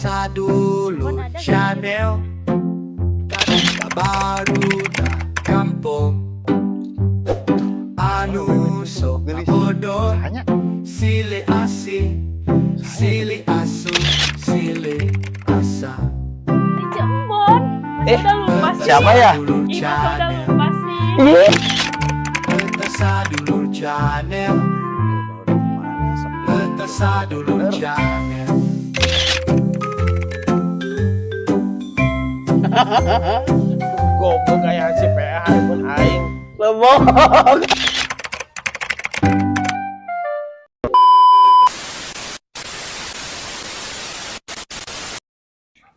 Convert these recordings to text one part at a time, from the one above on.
Sadulur Channel, Barudak Kampung Anu sok bodoh. Hanya Silih asih, silih asuh, silih asah. Cembon. Masa udah lupa sih? Siapa ya? Ih, masa udah lupa sih? Eta Sadulur Channel, Eta Sadulur Channel. Goblok kayak si PA pun aing. Lebok.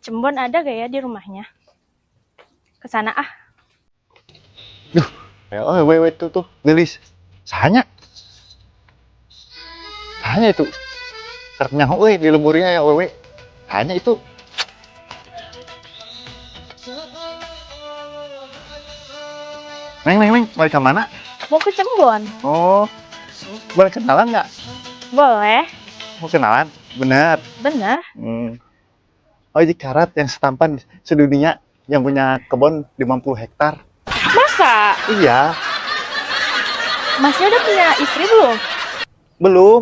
Cembon ada gak ya di rumahnya? Kesana ah. Oh, wait, wait, tuh, tuh, gelis. Sahanya. Sahanya itu. Ternyata, euy, di lemburnya ya, wewe. Sahanya itu. Neng, neng, neng, balik ke mana? Mau ke Cembon? Oh, boleh kenalan nggak? Boleh. Mau kenalan? Bener. Bener. Oh, ini Karat yang setampan sedunia yang punya kebun 50 hektar. Masa? Iya, Masnya udah punya istri belum? Belum.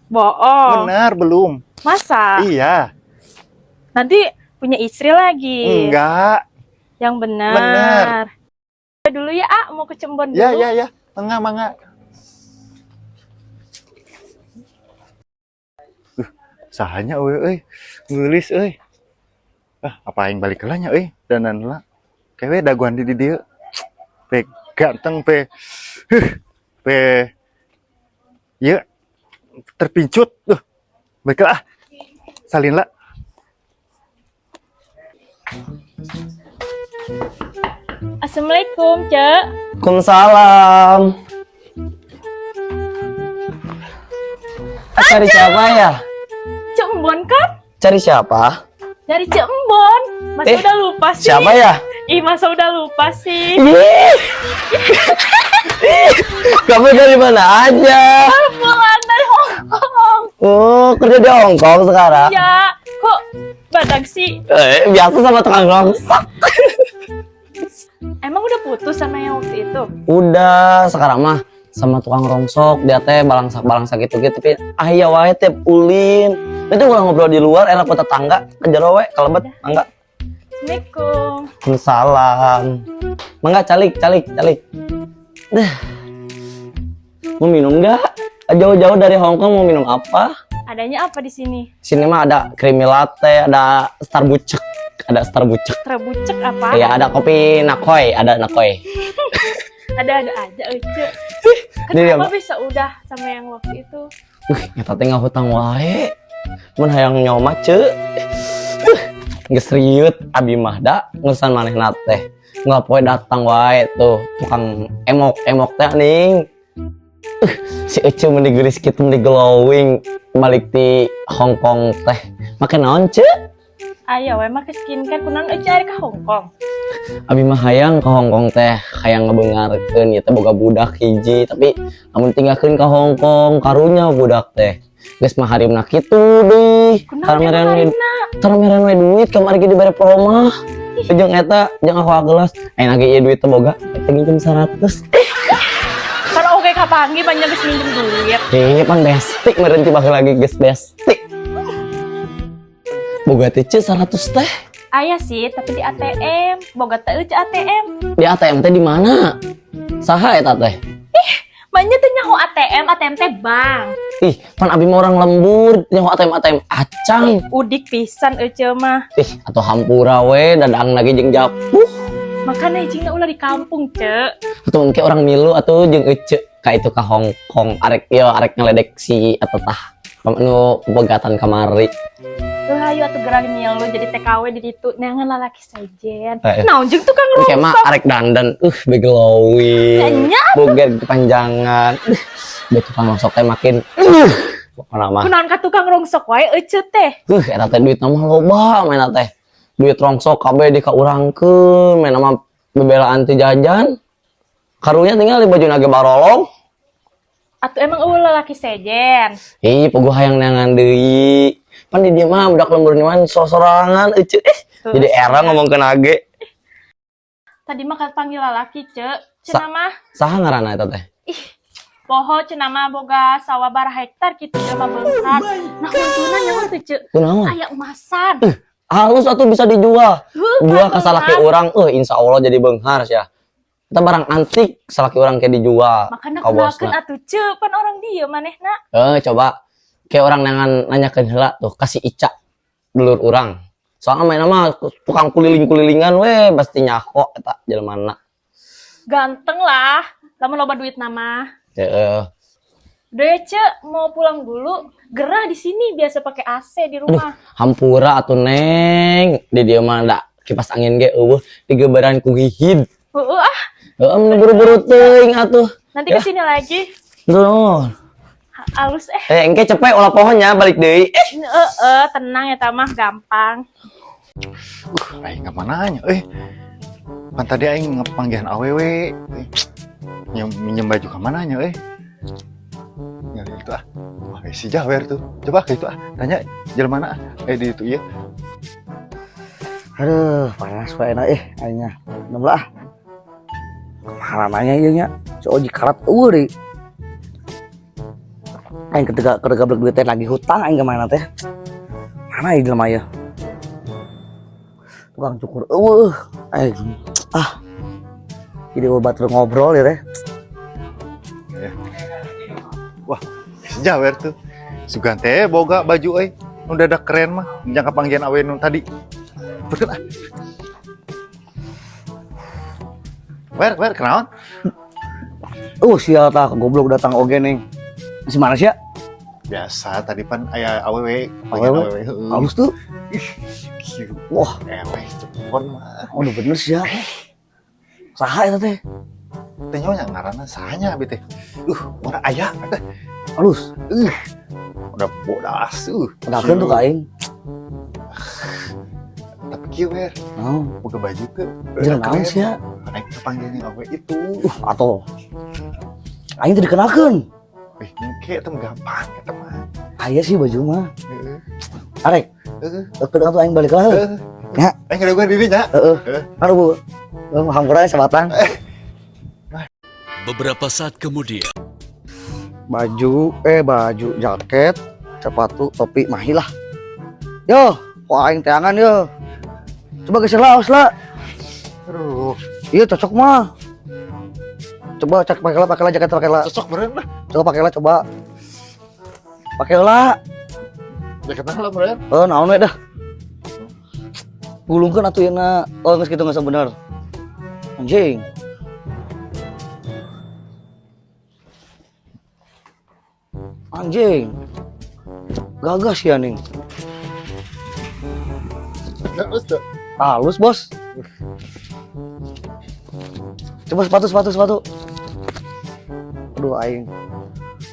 Bohong. Bener, belum. Masa? Iya. Nanti punya istri lagi. Enggak. Yang benar. Bener. Dulu ya, ah, mau ke Cembon dulu. Ya, ya, ya. Mangga, mangga. Sahanya euy euy. Geulis euy. Ah, apa aing balik heula nya euy? Dandan heula. Kewe daguan di dieu. Pe ganteng pe. Huh, pe. Ieu terpincut. Duh. Balik heula ah. Salin lah. Assalamualaikum, Cek. Waalaikumsalam. Cari siapa ya? Cembon kan? Cari siapa? Dari Cembon. Masa udah lupa sih? Siapa ya? Ih, masa udah lupa sih? Ih. Kamu dari mana aja? Baru pulang dari Hong Kong. Oh, kerja di Hong Kong sekarang. Ya, kok badak sih? Biasa sama tukang rongsok. Emang udah putus sama yang waktu itu? Udah, sekarang mah sama tukang rongsok dia teh balangsak-balangsak gitu-gitu, tapi ah iya wae teh ulin. Itu ulah ngobrol di luar, enak buat tetangga, kejar we kalebet mangga. Assalamualaikum. Waalaikumsalam. Mangga calik, calik, calik. Dah. Mau minum nggak? Jauh-jauh dari Hong Kong mau minum apa? Adanya apa di sini? Sini mah ada creamy latte, ada Starbucks, ada Starbucks. Trebucek apa? Ya ada kopi Nakoi, ada Nakoi. Ada-ada aja, Ece. Ini Kenapa dia. bisa udah sama yang waktu itu? Wih, nyata teh ngahutang wae. Mun hayang nyoma ceu. Geus riut abi mah da ngurusan manehna teh. Nggak poe datang wae tuh tukang emok-emok teh ning. Si Ece meni geulis kitu, meni glowing balik di Hong Kong teh. Make naon, Ceu? Ayo, we make skincare, kunaon Ece ari ke Hong Kong? Abi mah hayang ke Hong Kong teh, hayang ngabeungharkeun ieu teh, boga budak hiji, tapi lamun tinggalkeun ke Hong Kong karunya budak teh. Geus mah harimna kitu deui. Kunaon Tara emang meren we, harimna? Tara meren we duit, kamari ge dibere promah. Jeung eta jeung aku gelas. Ayeuna ge ieu duit teh boga, eta nginjem 100. Kan oke kapanggih banyak geus minjem duit. Eh, pan besti meureun ti baheula lagi geus besti. Boga teh, Ceu, 100 teh. Aya sih, tapi di ATM. Boga teh Ece ATM. Di ATM teh di mana? Saha eta teh? Banyak teh nyaho ATM, ATM teh bank. Ih, pan abi mah orang lembur, nyaho ATM ATM acang. Udik pisan Ece mah. Ih, atau hampura we, dadang lagi jeung japuh. Makanya cingna ulah di kampung, Cek. Atau mungkin orang milu atau jeung Ece ka itu ka Hong Kong arek ieu arek ngeledek si atau tah nu pegatan kamari. Lu hayu atuh gerak lu jadi TKW di ditu neangan lalaki sejen. Eh. Naon jeung tukang Kayak mah rongsok. Arek dandan, be glowing. Nya. Boger kepanjangan. Be tukang rongsok teh makin pokona mah. Kunaon ka tukang rongsok wae Ece teh? Eta teh duit mah loba main teh. Duit rongsok kabeh dikaurangkeun, main mah bebelaan ti jajan. Karunya tinggal di baju nage barolong. Atuh emang eueuh lalaki sejen? Ih, puguh hayang neangan deui. Pan di dieu mah budak lembur mah sosorangan euceu. Jadi era ngomongkeun age. Tadi mah panggil lalaki, Cek. Cenah mah Saha ngaranna eta teh? Ih, poho cenah mah boga sawah bara hektar gitu jelema beunghar. Nah, untuna nyaho teu, Cek? Kunaon? Aya emasan. Halus atuh bisa dijual. Heuh, Gua pan ka salaki beunghar. urang, insya Allah jadi beunghar sia. Eta barang antik salaki urang kayak dijual. Makana ka kenalkeun bosna. atuh, Cek, pan orang dieu manehna. Coba kayak orang nangan nanyakeun heula tuh kasih Ica dulur urang. Soalnya main mah tukang kuliling-kulilingan we pasti nyaho eta jelema. Ganteng lah, lamun loba duit nama. Heeh. Udah ya, Cek, mau pulang dulu. Gerah di sini biasa pakai AC di rumah. Hampura atuh Neng, di dieu mah da kipas angin ge eueuh digeberan ku hihid. Heeh ah, Heeh, mun buru-buru teuing atuh. Nanti Ya. kesini lagi. Tuh. Halus eh. Engke cepet ulah pohonnya balik deui. Heeh, tenang ya mah gampang. Aing ka mana nya euy? Pan tadi aing ngepanggihan awewe. Minjem baju ka mana nya euy? Nyari itu ah. Wah, si Jawer tuh. Coba ke itu ah. Tanya jelema mana ah. Di itu iya. Aduh, panas wae enak aingnya. Minum lah. Kemana nanya ieu nya? Si Oji karat eueuh deui. Aing ketika ketika duit teh lagi hutang aing kemana teh? Mana ieu jelema ieu? Tukang cukur eueuh. Aing ah. Jadi batur ngobrol ya teh. Wah, si Jawer tuh. Sugan teh boga baju euy. Nu dadak keren mah. Jang kapanggihan awe nu tadi. Betul ah. Wer, wer, kenaon? Sial tah goblok datang oge nih. Si mana sih ya? Biasa tadi pan aya awewe, panggilan Awewe? awewe. Heeh. Halus tuh. Ih, kieu. Wah, Ewe cepon mah. oh, udah bener sih ya. Saha eta teh? Teh nyonya ngaranna sahanya abi teh. Mana aya teh. Halus. Udah bodas. Kenalkeun tuh ka aing. Tapi kieu wer, Naon? boga baju teh. Jeung naon sia? Naik kepanggilnya awe itu. Atuh. Aing teh dikenalkeun. Engke teh gampang eta mah. Aya sih baju mah. Heeh. Arek, Heeh. keun atuh aing balik lah. Heeh. Ya. Aing ngadaguan diri nya. Heeh. Heeh. Aduh, Bu. Hampura sabatang. Beberapa saat kemudian. Baju, baju, jaket, sepatu, topi, mahi lah. Yo, kok aing teangan yo. Coba geser lah, awas lah. Aduh, Iya cocok mah. Coba cek pakailah, pakailah jaket pakailah. cocok bener lah. Coba pakailah, coba. Pakailah. Jaket lah bener. Oh, naon we dah. Gulungkeun atuh yeuna. Oh, geus kitu geus bener. Anjing. Anjing. Gagah sih anjing. Halus tuh. Halus, Bos. Coba sepatu, sepatu, sepatu. Aduh, aing.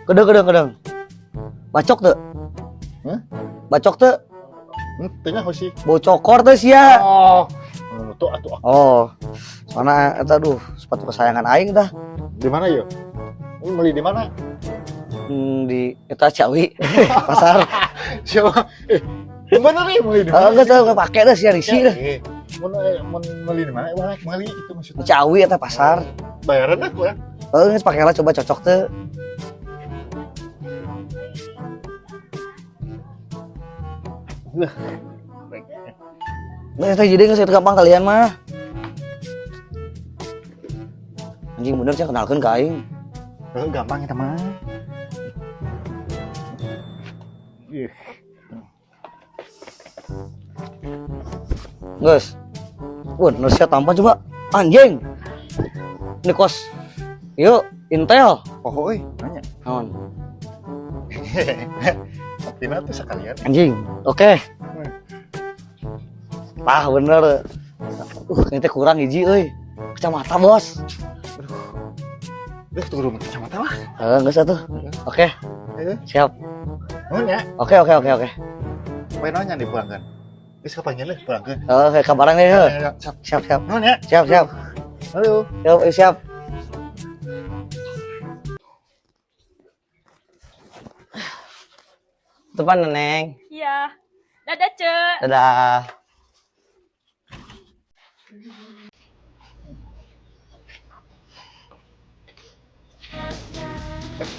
Kedeng, kedeng, kedeng. Bacok tuh. Hah? Bacok tuh. Tanya sih. Bau cokor tuh sia. Oh, tuh atuh. Oh. Soalnya eta aduh, sepatu kesayangan aing dah. Di mana yo? Lu beli di mana? Di eta Ciawi pasar. Siapa? Di mana nih beli di mana? Oh, enggak tahu enggak pakai dah sia risi dah. Mun beli di mana? Mana beli itu maksudnya. Ciawi eta pasar. Bayaran aku ya. Oh, geus pakailah coba cocok tuh. Nggak, teh jadi nggak itu gampang kalian mah. Anjing bener sih kenalkeun ka aing. Oh, gampang eta mah. Ih, Geus. Wah, bener sia tampan coba. Anjing. Ini kos. Yuk, Intel. Oh, euy, nanya. Naon? Tina tuh sekalian. Anjing. Oke. Ah, bener. Ini teh kurang hiji euy. Kacamata, Bos. Deh, tunggu dulu kacamata lah. Heeh, geus atuh. Oke. Heeh. Siap. Nuhun ya. Oke, oke, oke, oke. Poe naon nya dipulangkeun? Geus kapanggil deh pulangkeun. Oke, kabaran deh, heuh. Ya, siap. Siap, siap. Nuhun ya. Siap, siap. Halo. Siap, siap. Tepan Neng. Iya. Dadah, Ce. Dadah.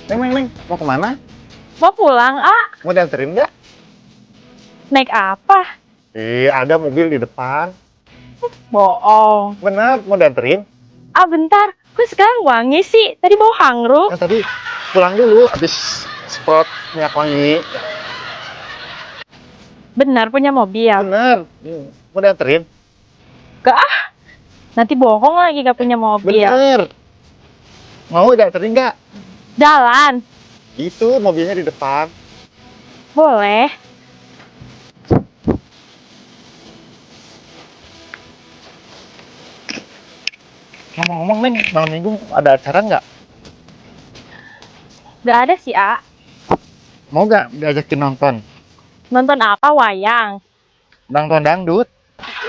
Neng, neng, neng, mau kemana? Mau pulang, ah? Mau dianterin nggak? Naik apa? Iya, ada mobil di depan. Bohong. Benar, mau dianterin? Ah, bentar. Kok sekarang wangi sih? Tadi bau hangru. Kan tadi pulang dulu, habis semprot minyak wangi. Benar punya mobil. Benar. Mau dianterin? Gak ah. Nanti bohong lagi gak punya mobil. Benar. Mau dianterin nggak? Jalan. Itu mobilnya di depan. Boleh. Ngomong-ngomong, Neng, malam minggu ada acara nggak? Gak ada sih, A. Mau nggak diajakin nonton? Nonton apa? Wayang. Nonton dangdut.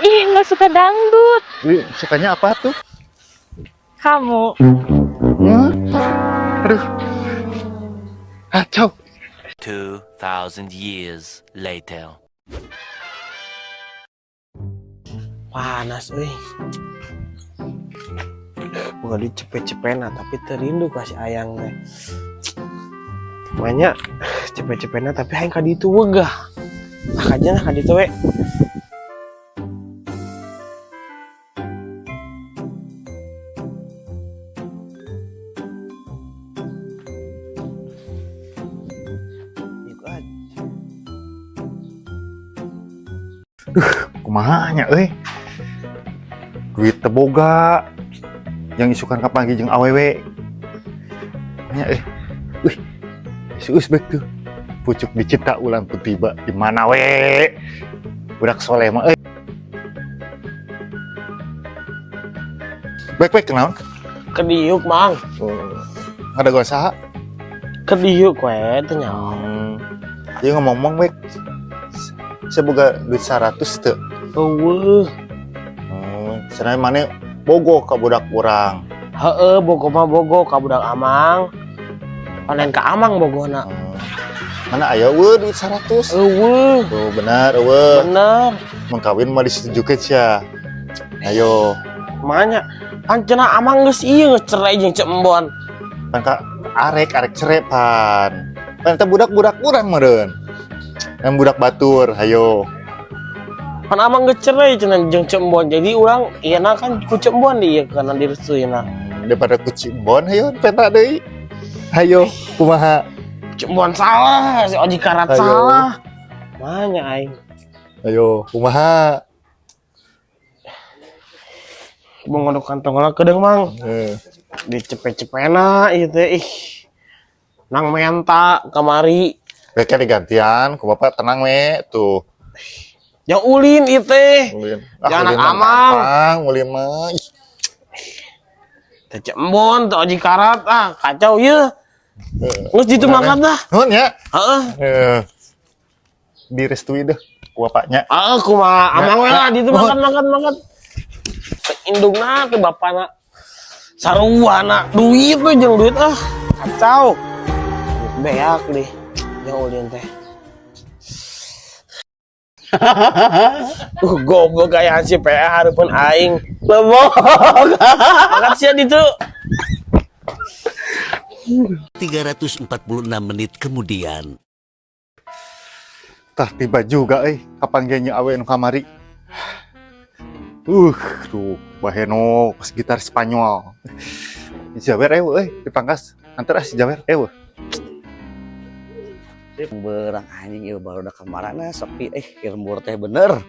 Ih, gak suka dangdut. Ih, sukanya apa tuh? Kamu. Hmm? Aduh. Kacau. 2,000 years later. Panas euy. Bukan duit cepet-cepena tapi terindu kasih ayang teh. Banyak cepet-cepena tapi hayang ka ditu wegah. Ah kajian ah ka ditu we. Yuk aja. Kumaha nya euy. Duit teu boga. Yang isukan kapanggih jeung awewe. Nya euy. Wih. Geus baik tuh. Pucuk dicinta ulang pun tiba di mana we? Budak soleh mah euy. Baik baik kenaon? Kediuk mang, Oh, ada gua saha? kediuk we teh nyaho. Dia ngomong-ngomong baik. Saya boga duit 100 teu. Eueuh. Cenah maneh bogoh ka budak urang. Heeh, bogoh mah bogoh ka budak amang. Panen ka amang bogohna. Mana aya eueuh duit 100? Eueuh, Tuh benar eueuh. bener. Mun kawin mah disetujukeun sia. Ayo, Makanya pan cenah amang geus ieu geus cerai jeung Ceu Embon. pan ka arek arek cere pan. Pan eta budak-budak urang meureun. Yang budak batur, ayo. Pan amang geus cerai cenah jeung Ceu Embon. Jadi urang ieu kan ku Ceu Embon di ieu kana direstuina. Daripada ku Ceu Embon, ayo peta deui. Ayo, kumaha? Ceu Embon salah, si Oji Karat Ayo. salah. Makanya aing Ayo, kumaha? mau ngodok kantong lah kedeung mang. Dicepet-cepena ieu teh ih. Nang menta kamari. Mereka digantian, ku bapak tenang we, tuh. Yang ulin ieu teh. Ulin. Jangan ulin mah amang. gampang, ulin mah. Ih, Teh Ceu Embon, teh Oji Karat ah kacau ieu. Geus ditu mangkat dah. Nuhun ya. Heeh. Direstui deh ku bapaknya. Heeh, kumaha amang we lah ditu Nuhun. mangkat mangkat mangkat. Teh indungna teh bapana. Sarua duit we jeung duit ah. Kacau. Beak deh. Yang ulin teh. Goblok kayak si PA hareupeun aing. Lebok. Mangkat sia ditu. 346 menit kemudian. Tah tiba juga euy kapanggih awe nu kamari. Tuh baheno pas gitar Spanyol. Si Jawer euy euy dipangkas. Antar ah si Jawer euy. Berang anjing ieu baru udah kamarana sepi lembur teh bener.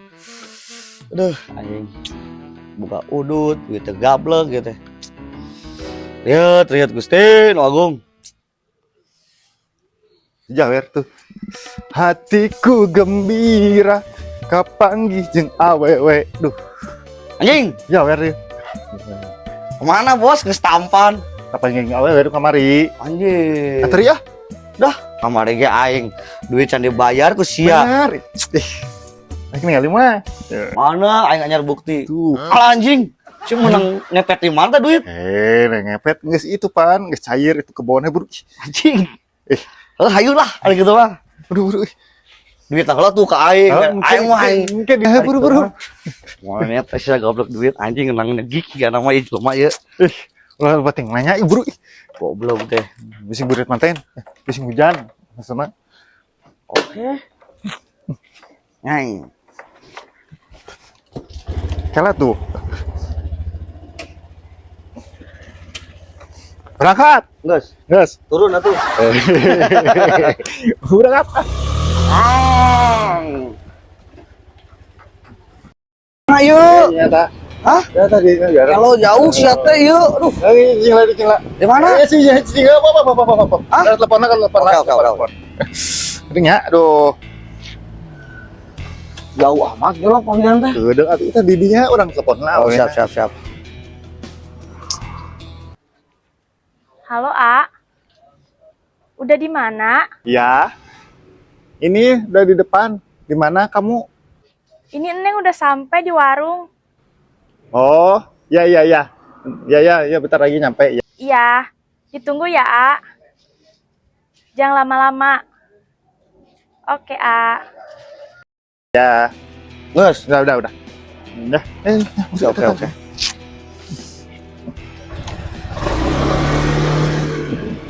Aduh anjing. Buka udut gitu gablek gitu. Lihat, lihat Gusti Nu Agung. Si Jawer tuh. Hatiku gembira kapanggih jeung awewe. Duh, Anjing, Jawer ieu. kemana bos? Geus tampan. Kapanggih jeung awewe nu kamari. Anjing. Anteri ah. Kamari ge aing duit can dibayar ku sia. Benar. Ih. Aing ningali mah. Mana aing anyar bukti. Tuh. Alah anjing. Si menang ngepet di mana duit? Ngepet geus itu pan, geus cair itu kebonnya bro. Anjing. Eh. Hayu lah, ada gitu mah. Aduh, aduh. Ih. Duit heula tuh ka aing. Aing mah aing. Mungkin ya buru-buru. Monyet sia goblok duit anjing ngenang ngegik ya nama ieu jelema ieu. Ih, ulah penting nanya ieu buru. Ih, Goblok teh. Bising burit manten. Bising hujan. Maksudna. Oke. Nyai. Kela tuh. Berangkat. Geus, Gas. turun atuh. Berangkat. Ayo. Ternyata. Hah? Ya tadi biar. Kalau jauh sia teh ieu. Aduh, Lagi cingla cingla. di mana? Eh sih ya cingla apa apa apa apa apa. Hah? Telepon kan telepon. Oke, oke, oke. Ini ya, aduh. Jauh amat gelap panggilan teh. Udah atuh itu didinya orang telepon lah. Oh, siap siap siap. Halo, A. Udah di mana? Ya. Ini udah di depan. Di mana kamu? Ini Neng udah sampai di warung. Oh, ya ya ya. Ya ya ya bentar lagi nyampe ya. Iya, ditunggu ya, A. Jangan lama-lama. Oke, A. Ya. Geus. Udah udah udah. Udah. Oke oke oke.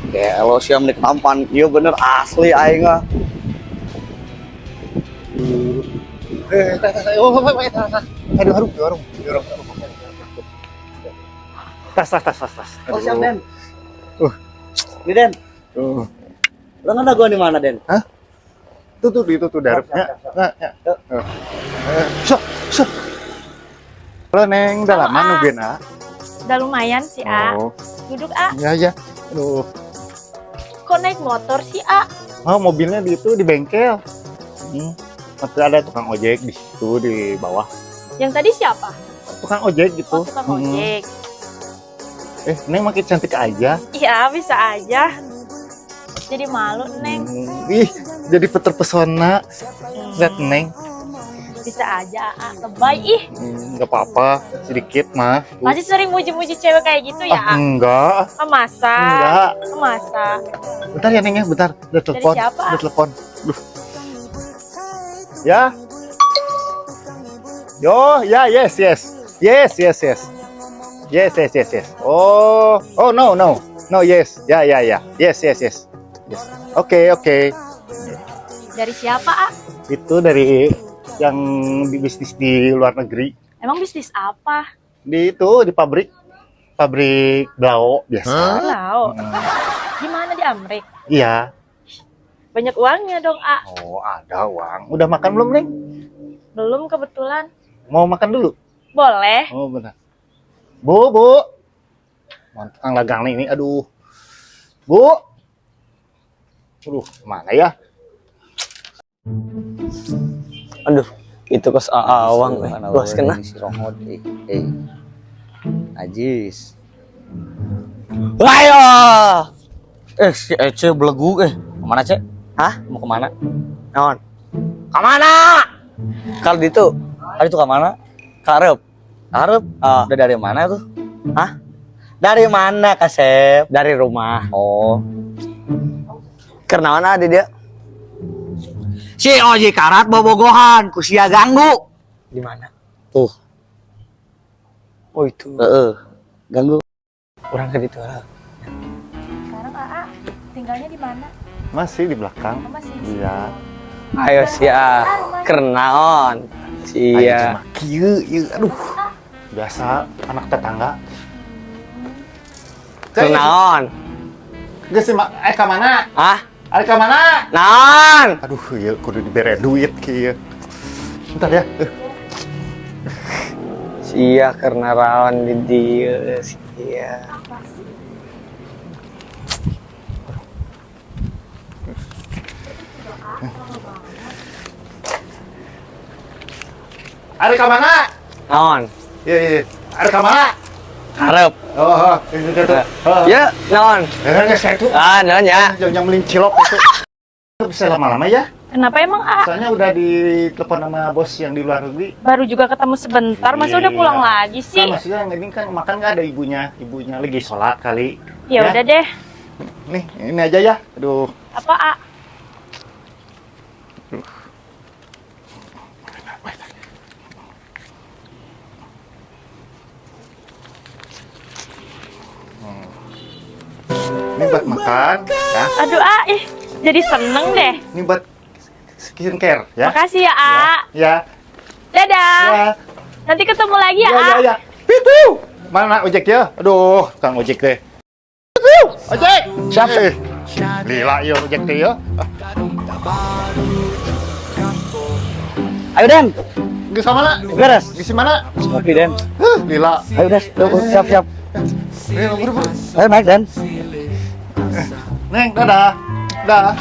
Gelo sia menik tampan ieu bener asli aing mah. Tas, tas, oh, oh, oh, tas, tas. Aduh, aduh, di warung, di warung. Tas, tas, tas, tas, tas. Oh, siap, Den. Uh. Ini Den. Uh. Urang ada gua di mana, Den? Tuh, tuh, itu tuh, darahnya. Nah, ya. Sok, sok. Halo, Neng, udah Halo, lama A. nungguin, A. Udah lumayan sih, A. Oh, Duduk, A. ya, ya. Aduh. Kok naik motor sih, A? Oh, mobilnya di itu di bengkel. Nanti ada tukang ojek di situ di bawah. Yang tadi siapa? Tukang ojek gitu. Oh, tukang ojek. Neng makin cantik aja. Iya, bisa aja. Jadi malu, Neng. Ih, jadi terpesona. Lihat Neng. Bisa aja, A. Lebay, ih. Nggak apa-apa, sedikit mah. Masih sering muji-muji cewek kayak gitu ya, Ah, A? enggak. Ah, masa? Enggak. Ah, masa? Bentar ya Neng ya, bentar. Udah telepon. siapa? Udah telepon. Duh. Ya. Yo, ya, yes, yes. Yes, yes, yes. Yes, yes, yes, yes. Oh, oh no, no. No, yes. Ya, ya, ya. Yes, yes, yes. Yes. Oke, oke. Dari siapa, A? Itu dari yang di bisnis di luar negeri. Emang bisnis apa? Di itu di pabrik pabrik blau biasa. Lau. Gimana di Amrik? Iya. Banyak uangnya dong, A. Oh, ada uang. Udah makan belum, Neng? Belum kebetulan. Mau makan dulu? Boleh. Oh, benar. Bu, Bu. Tukang dagang nih ini, aduh. Bu. Aduh, mana ya? Aduh, itu kos awang eh. Luas kena. Si rohod eh. Ajis. Ayo. Si Ece belegu Kemana, Cek? Hah? Mau kemana? Naon? Kamana? Kalau itu Tadi tuh kemana? Karep. Arab. Ah. Udah dari mana tuh? Hah? Dari mana, Kasep? Dari rumah. Oh. Kenaon ada dia? Si Oji Karat bobogohan, ku sia ganggu. Di mana? Tuh. Oh itu. Heeh. Ganggu. Orang ke ditu lah. Sekarang AA tinggalnya di mana? Masih di belakang. Oh, masih di situ. Iya. Ayo sia. Kenaon. Ayo Sia. cuma kieu, ieu, aduh. Biasa anak tetangga. Kenaon. Geus sih, Mak. Ka mana? Hah? Arek ka mana? Naon? Aduh, ieu kudu dibere duit kieu. Bentar ya. Sia karena rawan di dieu sia. Apa sih? Arek ka mana? Naon? Iya, iya. Arek ka mana? Karep. Oh, oh, itu itu. Oh. Ya, naon? Eh, saya itu Ah, naon ya? jangan yang beli cilok itu. Bisa lama-lama ya? Kenapa emang A? Soalnya udah ditelepon sama bos yang di luar negeri. Baru juga ketemu sebentar, masa udah pulang Iya. lagi sih? Kan maksudnya yang ini kan makan nggak ada ibunya, ibunya lagi sholat kali. Ya udah deh. Nih, ini aja ya. Aduh. Apa A? Ini buat makan, ya. Aduh, A, ih, jadi seneng deh. Ini buat skincare, ya. Makasih ya, A. Ya. Dadah. Ya. Nanti ketemu lagi ya, Ya, A. ya, ya. Itu. Mana ojek ya? Aduh, tukang ojek teh. Itu, ojek. Siap. Eh, lila ya ojek teh ya. Ayo, Den. Geus mana? Beres. Geus mana? Ngopi, Den. Huh, lila. Ayo, Des. Siap, siap. Ayo, buru-buru. Ayo naik, Den. Neng, dadah. Dah.